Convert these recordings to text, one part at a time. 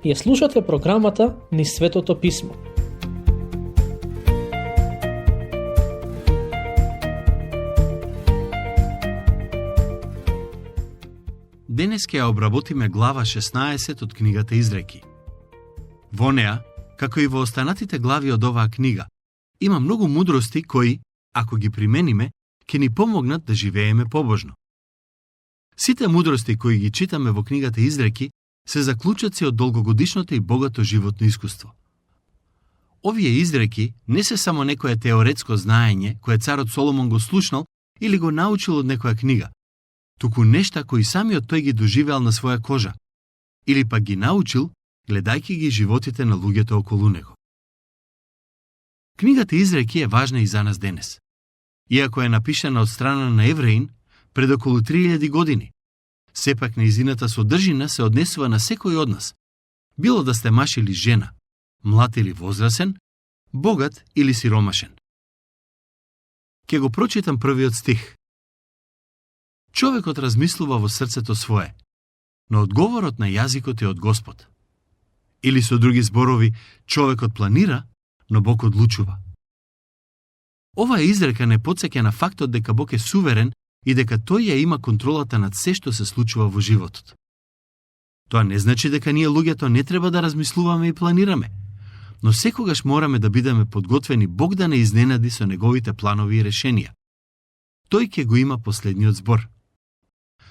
Ја слушате програмата Низ Светото Писмо. Денес ќе ја обработиме глава 16 од книгата Изреки. Во неа, како и во останатите глави од оваа книга, има многу мудрости кои, ако ги примениме, ќе ни помогнат да живееме побожно. Сите мудрости кои ги читаме во книгата Изреки се заклучоци од долгогодишното и богато животно искуство. Овие изреки не се само некое теоретско знаење кое царот Соломон го слушнал или го научил од некоја книга, туку нешта кои самиот тој ги доживеал на своја кожа, или пак ги научил гледајќи ги животите на луѓето околу него. Книгата Изреки е важна и за нас денес. Иако е напишана од страна на евреин пред околу 3000 години, сепак нејзината содржина се однесува на секој од нас, било да сте маж или жена, млад или возрасен, богат или сиромашен. Ке го прочитам првиот стих. Човекот размислува во срцето свое, но одговорот на јазикот е од Господ. Или со други зборови, човекот планира, но Бог одлучува. Оваа изрека не потсеќа на фактот дека Бог е суверен и дека тој ја има контролата над се што се случува во животот. Тоа не значи дека ние луѓето не треба да размислуваме и планираме, но секогаш мораме да бидеме подготвени Бог да не изненади со неговите планови и решенија. Тој ќе го има последниот збор.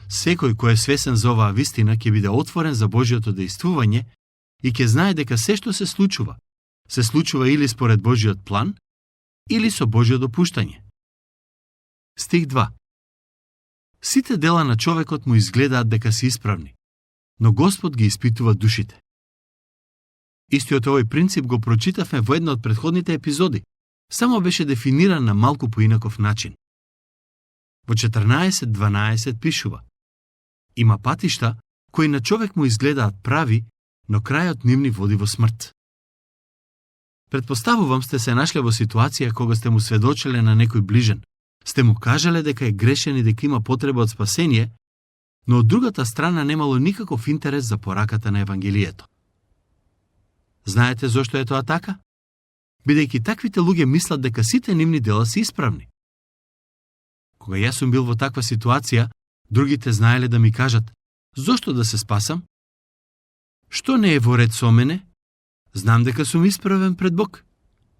Секој кој е свесен за оваа вистина ќе биде отворен за Божјото дејствување и ќе знае дека се што се случува или според Божјиот план, или со Божјо допуштање. Стих 2. Сите дела на човекот му изгледаат дека се исправни, но Господ ги испитува душите. Истиот овој принцип го прочитавме во една од претходните епизоди, само беше дефиниран на малку поинаков начин. Во 14:12 пишува: Има патишта кои на човек му изгледаат прави, но крајот нивни води во смрт. Предпоставувам сте се нашле во ситуација кога сте му сведочеле на некој ближен, сте му кажале дека е грешен и дека има потреба од спасение, но од другата страна немало никаков интерес за пораката на Евангелието. Знаете зошто е тоа така? Бидејќи таквите луѓе мислат дека сите нивни дела се исправни. Кога јас сум бил во таква ситуација, другите знаеле да ми кажат: зошто да се спасам? Што не е во ред со мене? Знам дека сум исправен пред Бог.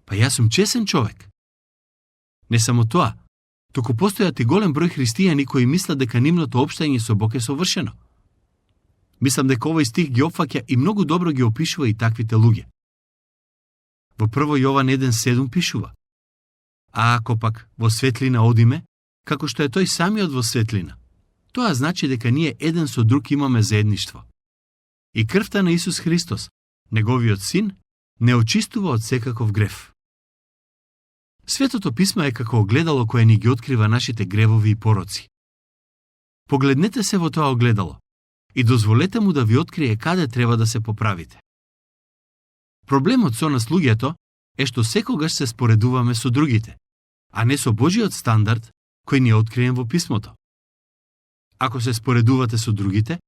Па јас сум чесен човек. Не само тоа, туку постојат и голем број христијани кои мислат дека нивното општање со Бог е совршено. Мислам дека овој стих ги опфаќа и многу добро ги опишува и таквите луѓе. Во 1 Јован 1:7 пишува: А ако пак во светлина одиме, како што е тој самиот во светлина, тоа значи дека ние еден со друг имаме заедништво. И крвта на Исус Христос, неговиот син, не очистува од секаков грев. Светото писмо е како огледало кое ни ги открива нашите гревови и пороци. Погледнете се во тоа огледало и дозволете му да ви открие каде треба да се поправите. Проблемот со нас луѓето е што секогаш се споредуваме со другите, а не со Божиот стандард кој ни е откриен во писмото. Ако се споредувате со другите,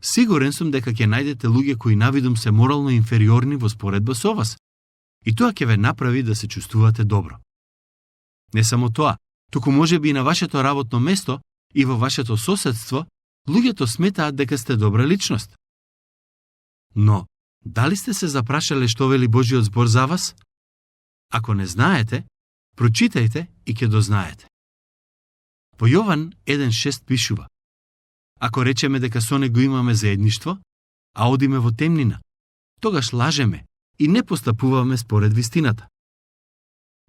сигурен сум дека ќе најдете луѓе кои навидум се морално инфериорни во споредба со вас, и тоа ќе ве направи да се чувствувате добро. Не само тоа, туку можеби и на вашето работно место и во вашето соседство, луѓето сметаат дека сте добра личност. Но, дали сте се запрашале што вели Божиот збор за вас? Ако не знаете, прочитајте и ќе дознаете. Во Јован 1:6 пишува: Ако речеме дека со него имаме заедништво, а одиме во темнина, тогаш лажеме и не постапуваме според вистината.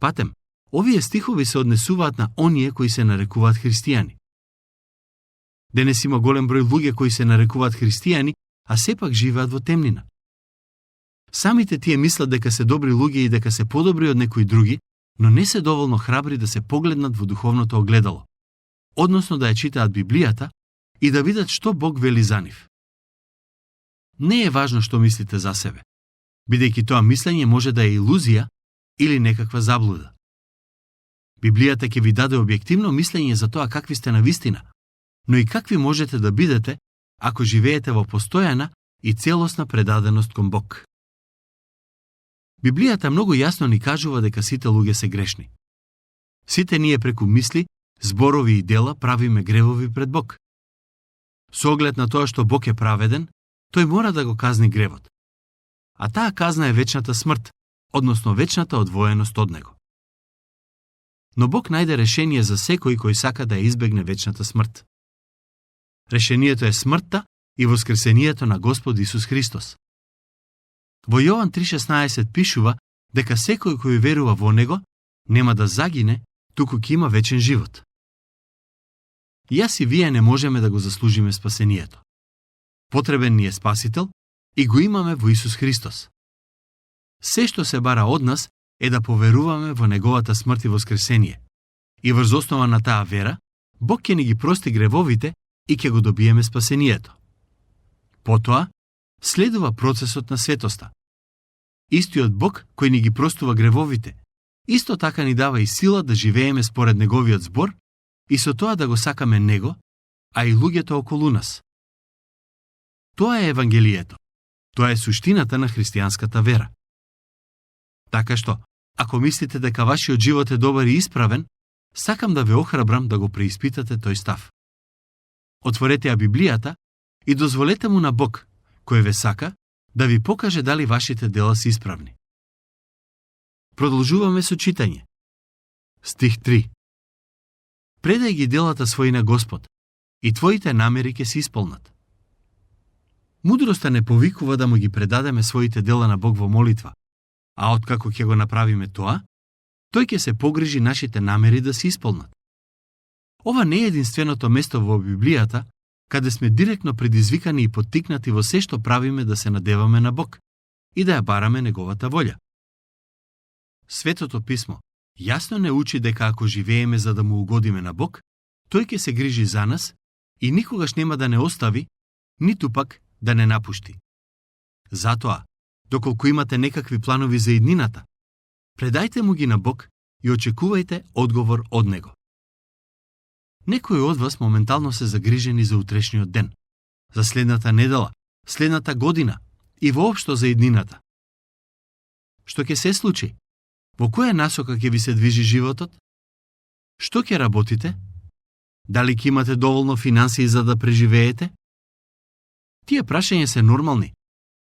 Патем, овие стихови се однесуваат на оние кои се нарекуваат христијани. Денес има голем број луѓе кои се нарекуваат христијани, а сепак живеат во темнина. Самите тие мислат дека се добри луѓе и дека се подобри од некои други, но не се доволно храбри да се погледнат во духовното огледало, односно да ја читаат Библијата и да видат што Бог вели за нив. Не е важно што мислите за себе, бидејќи тоа мислење може да е илузија или некаква заблуда. Библијата ќе ви даде објективно мислење за тоа какви сте на вистина, но и какви можете да бидете ако живеете во постојана и целосна предаденост кон Бог. Библијата многу јасно ни кажува дека сите луѓе се грешни. Сите ние преку мисли, зборови и дела правиме гревови пред Бог. Со оглед на тоа што Бог е праведен, тој мора да го казни гревот. А таа казна е вечната смрт, односно вечната одвоеност од него. Но Бог најде решение за секој кој сака да ја избегне вечната смрт. Решението е смртта и воскресението на Господ Исус Христос. Во Јован 3:16 пишува дека секој кој верува во него нема да загине, туку ќе има вечен живот. Јас и вие не можеме да го заслужиме спасението. Потребен ни е Спасител и го имаме во Исус Христос. Се што се бара од нас е да поверуваме во неговата смрт и воскресение. И врз основа на таа вера, Бог ќе ни ги прости гревовите и ќе го добиеме спасението. Потоа, следува процесот на светоста. Истиот Бог кој ни ги простува гревовите, исто така ни дава и сила да живееме според неговиот збор и со тоа да го сакаме него, а и луѓето околу нас. Тоа е Евангелието. Тоа е суштината на христијанската вера. Така што, ако мислите дека вашиот живот е добар и исправен, сакам да ве охрабрам да го преиспитате тој став. Отворете ја Библијата и дозволете му на Бог, кој ве сака, да ви покаже дали вашите дела се исправни. Продолжуваме со читање. Стих 3. Предај ги делата своји на Господ, и твоите намери ќе се исполнат. Мудроста не повикува да му ги предадеме своите дела на Бог во молитва, а откако ќе го направиме тоа, тој ќе се погрижи нашите намери да се исполнат. Ова не е единственото место во Библијата, каде сме директно предизвикани и поттикнати во се што правиме да се надеваме на Бог и да ја бараме неговата волја. Светото писмо јасно не учи дека ако живееме за да му угодиме на Бог, тој ќе се грижи за нас и никогаш нема да не остави, ниту пак да не напушти. Затоа, доколку имате некакви планови за иднината, предајте му ги на Бог и очекувајте одговор од него. Некои од вас моментално се загрижени за утрешниот ден, за следната недела, следната година и воопшто за иднината. Што ќе се случи? Во која насока ќе ви се движи животот? Што ќе работите? Дали ќе имате доволно финансии за да преживеете? Тие прашања се нормални,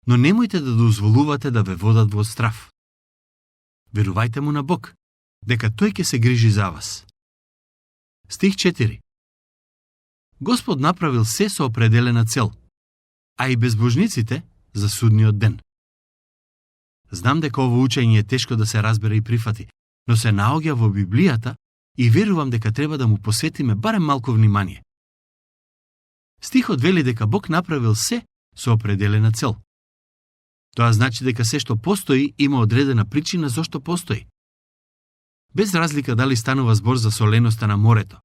но немојте да дозволувате да ве водат во страв. Верувајте му на Бог, дека тој ќе се грижи за вас. Стих 4. Господ направил се со определена цел, а и безбожниците за судниот ден. Знам дека ово учење е тешко да се разбере и прифати, но се наоѓа во Библијата и верувам дека треба да му посветиме барем малку внимание. Стихот вели дека Бог направил се со определена цел. Тоа значи дека се што постои има одредена причина зошто постои. Без разлика дали станува збор за соленоста на морето,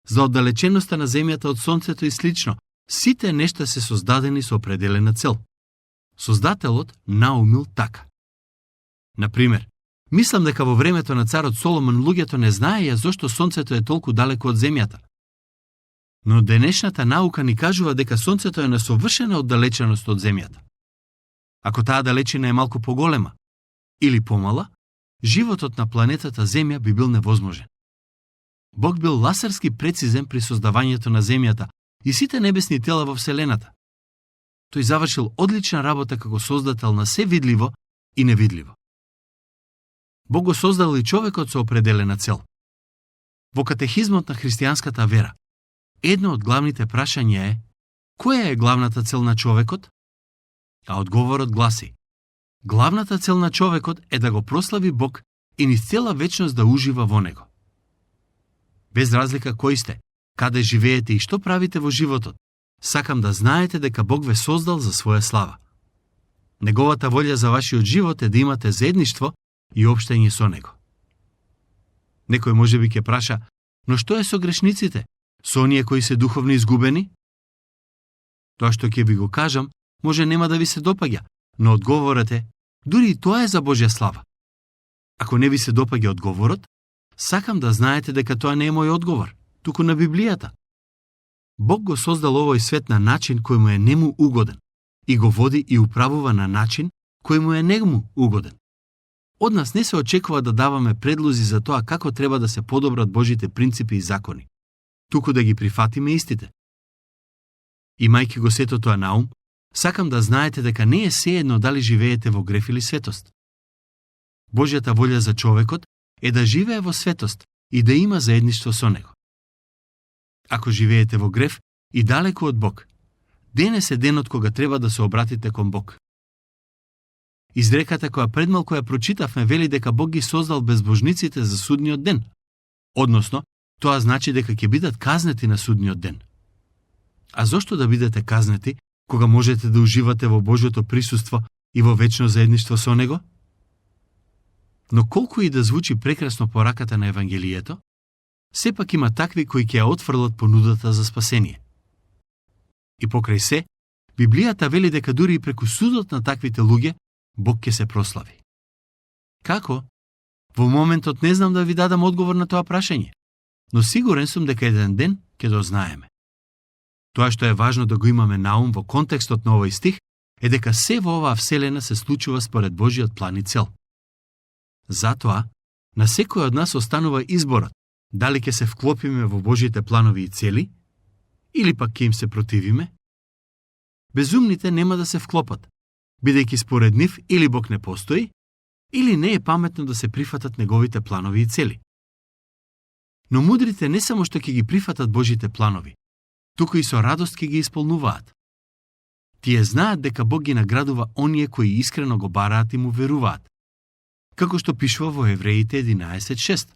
за оддалеченоста на земјата од сонцето и слично, сите нешта се создадени со определена цел. Создателот наумил така. Например, мислам дека во времето на царот Соломон луѓето не знаеја зошто сонцето е толку далеко од земјата. Но денешната наука ни кажува дека сонцето е на совршена оддалеченост од земјата. Ако таа далечина е малку поголема или помала, животот на планетата Земја би бил невозможен. Бог бил ласерски прецизен при создавањето на земјата и сите небесни тела во Вселената. Тој завршил одлична работа како создател на се видливо и невидливо. Бог го создал и човекот со определена цел. Во катехизмот на христијанската вера, едно од главните прашања е: која е главната цел на човекот? А одговорот гласи: главната цел на човекот е да го прослави Бог и низ цела вечност да ужива во него. Без разлика кој сте, каде живеете и што правите во животот, сакам да знаете дека Бог ве создал за своја слава. Неговата волја за вашиот живот е да имате заедништво и општење со него. Некој можеби ќе праша: но што е со грешниците, со оние кои се духовно изгубени? Тоа што ќе ви го кажам, може нема да ви се допаѓа, но одговорот е: дури и тоа е за Божја слава. Ако не ви се допаѓа одговорот, сакам да знаете дека тоа не е мој одговор, туку на Библијата. Бог го создал овој свет на начин кој му е нему угоден и го води и управува на начин кој му е негму угоден. Од нас не се очекува да даваме предлози за тоа како треба да се подобрат Божите принципи и закони, туку да ги прифатиме истите. Имајќи го сето тоа на ум, сакам да знаете дека не е сеедно дали живеете во греф или светост. Божјата волја за човекот е да живее во светост и да има заедништво со него. Ако живеете во греф и далеку од Бог, денес е денот кога треба да се обратите кон Бог. Изреката која предмалку ја прочитавме вели дека Бог ги создал безбожниците за судниот ден. Односно, тоа значи дека ќе бидат казнети на судниот ден. А зошто да бидете казнети, кога можете да уживате во Божјото присуство и во вечно заедништво со Него? Но колку и да звучи прекрасно пораката на Евангелието, сепак има такви кои ќе ја отфрлат понудата за спасение. И покрај се, Библијата вели дека дури и преку судот на таквите луѓе, Бог ќе се прослави. Како? Во моментот не знам да ви дадам одговор на тоа прашање, но сигурен сум дека еден ден ќе дознаеме. Тоа што е важно да го имаме на ум во контекстот на овој стих е дека се во оваа вселена се случува според Божиот план и цел. Затоа, на секој од нас останува изборот дали ќе се вклопиме во Божите планови и цели или пак ќе им се противиме. Безумните нема да се вклопат, бидејќи според нив или Бог не постои, или не е паметно да се прифатат неговите планови и цели. Но мудрите не само што ќе ги прифатат Божите планови, туку и со радост ќе ги исполнуваат. Тие знаат дека Бог ги наградува оние кои искрено го бараат и му веруваат, како што пишува во Евреите 11.6.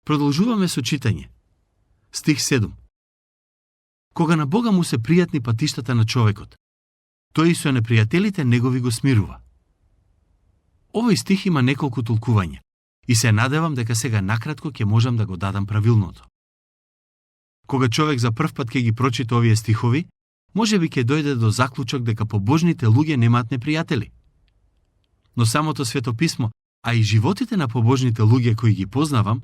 Продолжуваме со читање. Стих 7. Кога на Бога му се пријатни патиштата на човекот, тој и со непријателите негови го смирува. Овој стих има неколку толкувања и се надевам дека сега накратко ќе можам да го дадам правилното. Кога човек за прв пат ќе ги прочита овие стихови, можеби ќе дојде до заклучок дека побожните луѓе немаат непријатели. Но самото Свето писмо, а и животите на побожните луѓе кои ги познавам,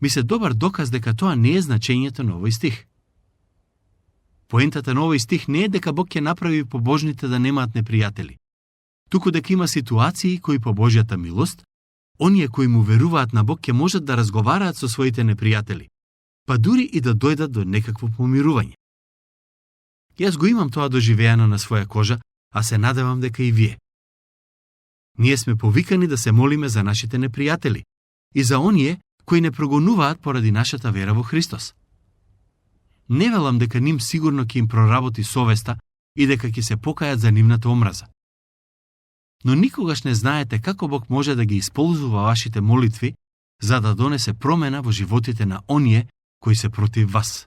ми се добар доказ дека тоа не е значењето на овој стих. Поентата на овој стих не е дека Бог ќе направи побожните да немаат непријатели, туку дека има ситуации кои по Божјата милост, оние кои му веруваат на Бог ќе можат да разговараат со своите непријатели, па дури и да дојдат до некакво помирување. Јас го имам тоа доживеано на своја кожа, а се надевам дека и вие. Ние сме повикани да се молиме за нашите непријатели и за оние кои не прогонуваат поради нашата вера во Христос. Не велам дека ним сигурно ќе им проработи совеста и дека ќе се покајат за нивната омраза. Но никогаш не знаете како Бог може да ги исползува вашите молитви за да донесе промена во животите на оние кои се против вас.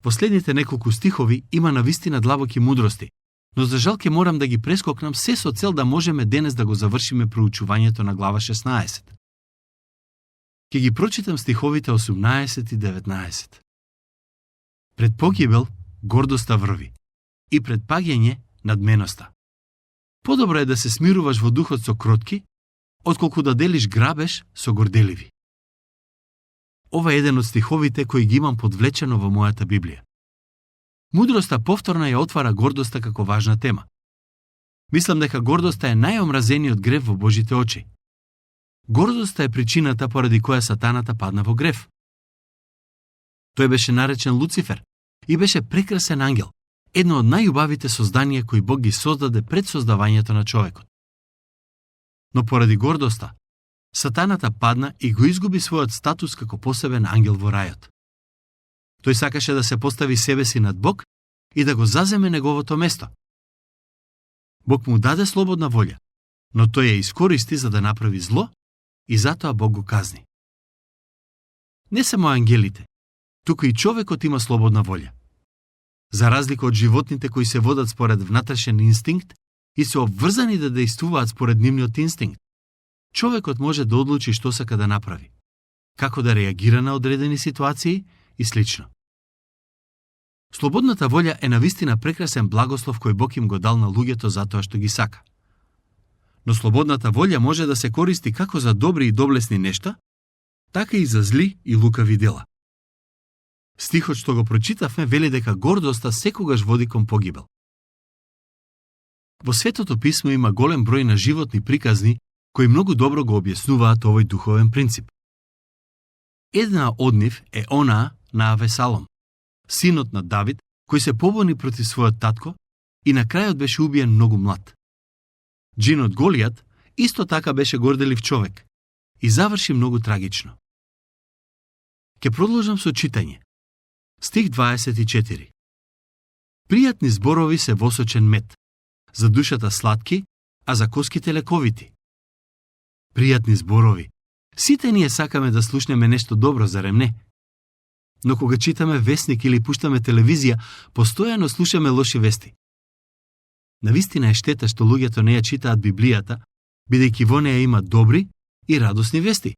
Последните неколку стихови има навистина длабоки мудрости, но за жал ќе морам да ги прескокнам се со цел да можеме денес да го завршиме проучувањето на глава 16. Ќе ги прочитам стиховите 18 и 19. Пред погибел гордоста врви и пред паѓање надменоста. Подобро е да се смируваш во духот со кротки, отколку да делиш грабеж со горделиви. Ова е еден од стиховите кои ги имам подвлечено во мојата Библија. Мудроста повторно ја отвара гордоста како важна тема. Мислам дека гордоста е најомразениот грев во Божите очи. Гордоста е причината поради која сатаната падна во грев. Тој беше наречен Луцифер и беше прекрасен ангел, едно од најубавите созданија кои Бог ги создаде пред создавањето на човекот. Но поради гордоста, сатаната падна и го изгуби својот статус како посебен ангел во рајот. Тој сакаше да се постави себе си над Бог и да го заземе неговото место. Бог му даде слободна волја, но тој ја искористи за да направи зло и затоа Бог го казни. Не само ангелите, туку и човекот има слободна волја. За разлика од животните кои се водат според внатрешен инстинкт и се обврзани да дејствуваат според нивниот инстинкт, човекот може да одлучи што сака да направи, како да реагира на одредени ситуации и слично. Слободната волја е навистина прекрасен благослов кој Бог им го дал на луѓето затоа што ги сака. Но слободната волја може да се користи како за добри и доблесни нешта, така и за зли и лукави дела. Стихот што го прочитавме вели дека гордоста секогаш води кон погибел. Во Светото писмо има голем број на животни приказни кои многу добро го објаснуваат овој духовен принцип. Една од нив е онаа на Авесалом, синот на Давид, кој се побуни против својот татко и на крајот беше убиен многу млад. Джинот Голијат исто така беше горделив човек и заврши многу трагично. Ке продолжам со читање. Стих 24. Пријатни зборови се восочен мед, за душата сладки, а за коските лековити. Пријатни зборови. Сите ние сакаме да слушнеме нешто добро, зарем не? Но кога читаме весник или пуштаме телевизија, постојано слушаме лоши вести. Навистина е штета што луѓето не ја читаат Библијата, бидејќи во неја има добри и радосни вести.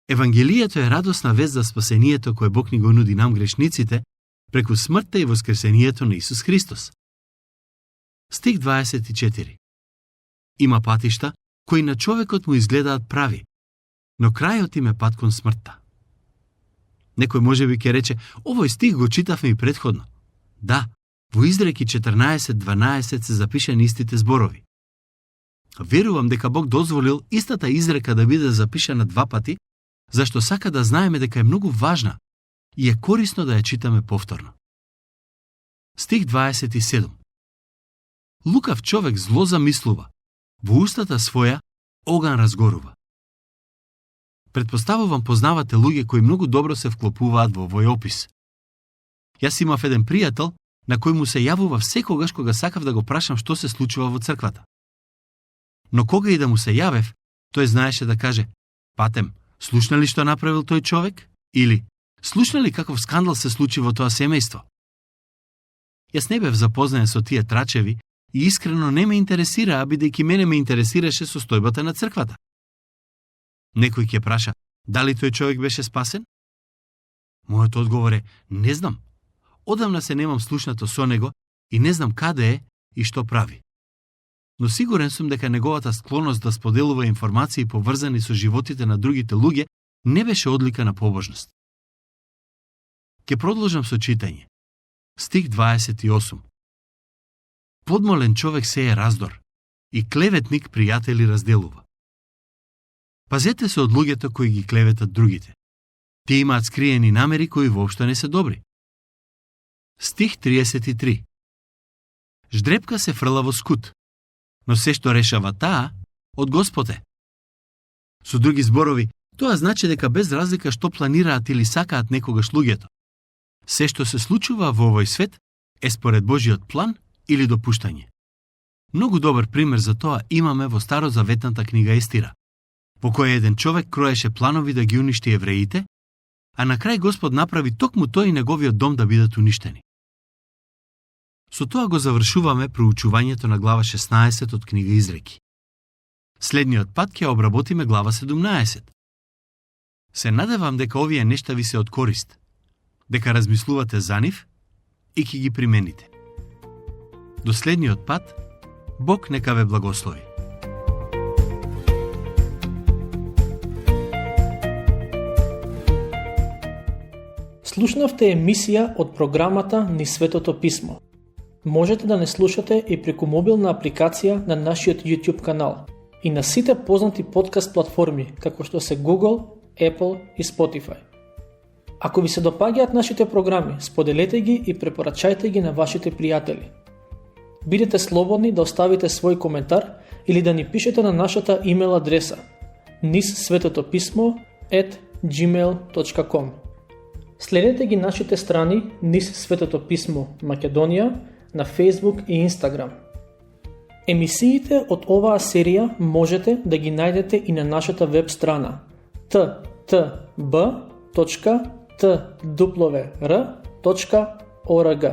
Евангелието е радосна вест за спасението кое Бог ни го нуди нам грешниците преку смртта и воскресението на Исус Христос. Стих 24. Има патишта кои на човекот му изгледаат прави, но крајот им е пат кон смртта. Некој можеби ќе рече, овој стих го читавме и претходно. Да, во Изреки 14:12 се запишани истите зборови. Верувам дека Бог дозволил истата изрека да биде запишана 2 пати, зашто сака да знаеме дека е многу важна и е корисно да ја читаме повторно. Стих 27. Лукав човек зло замислува, во устата своја оган разгорува. Предпоставувам познавате луѓе кои многу добро се вклопуваат во овој опис. Јас имав еден пријател на кој му се јавува секогаш кога сакав да го прашам што се случува во црквата. Но кога и да му се јавев, тој знаеше да каже: "Патем, слушна ли што направил тој човек?" Или "Слушна ли каков скандал се случи во тоа семејство?" Јас не бев запознаен со тие трачеви и искрено не ме интересираа, бидејќи мене ме интересираше состојбата на црквата. Некој ќе праша: "Дали тој човек беше спасен?" Мојот одговор е: "Не знам. Одамна се немам слушнато со него и не знам каде е и што прави." Но сигурен сум дека неговата склоност да споделува информации поврзани со животите на другите луѓе не беше одлика на побожност. Ке продолжам со читање. Стих 28. Подмолен човек се е раздор и клеветник пријатели разделува. Пазете се од луѓето кои ги клеветат другите. Тие имаат скриени намери кои воопшто не се добри. Стих 33. Ждрепка се фрла во скут, но се што решава таа, од Господ е. Со други зборови, тоа значи дека без разлика што планираат или сакаат некогаш луѓето, се што се случува во овој свет е според Божиот план или допуштање. Многу добар пример за тоа имаме во старозаветната книга Естира, во која еден човек кроеше планови да ги уништи евреите, а на крај Господ направи токму тој и неговиот дом да бидат уништени. Со тоа го завршуваме проучувањето на глава 16 од книга Изреки. Следниот пат ќе обработиме глава 17. Се надевам дека овие нешта ви се од корист, дека размислувате за нив и ќе ги примените. До следниот пат, Бог нека ве благослови. Слушнавте емисија од програмата Низ Светото писмо. Можете да не слушате и преку мобилна апликација на нашиот YouTube канал и на сите познати подкаст платформи, како што се Google, Apple и Spotify. Ако ви се допаѓаат нашите програми, споделете ги и препорачајте ги на вашите пријатели. Бидете слободни да оставите свој коментар или да ни пишете на нашата имейл адреса nizsvetotopисmo@gmail.com. Следете ги нашите страни Низ Светото писмо Македонија на Facebook и Instagram. Емисиите од оваа серија можете да ги најдете и на нашата веб страна ttb.twr.org.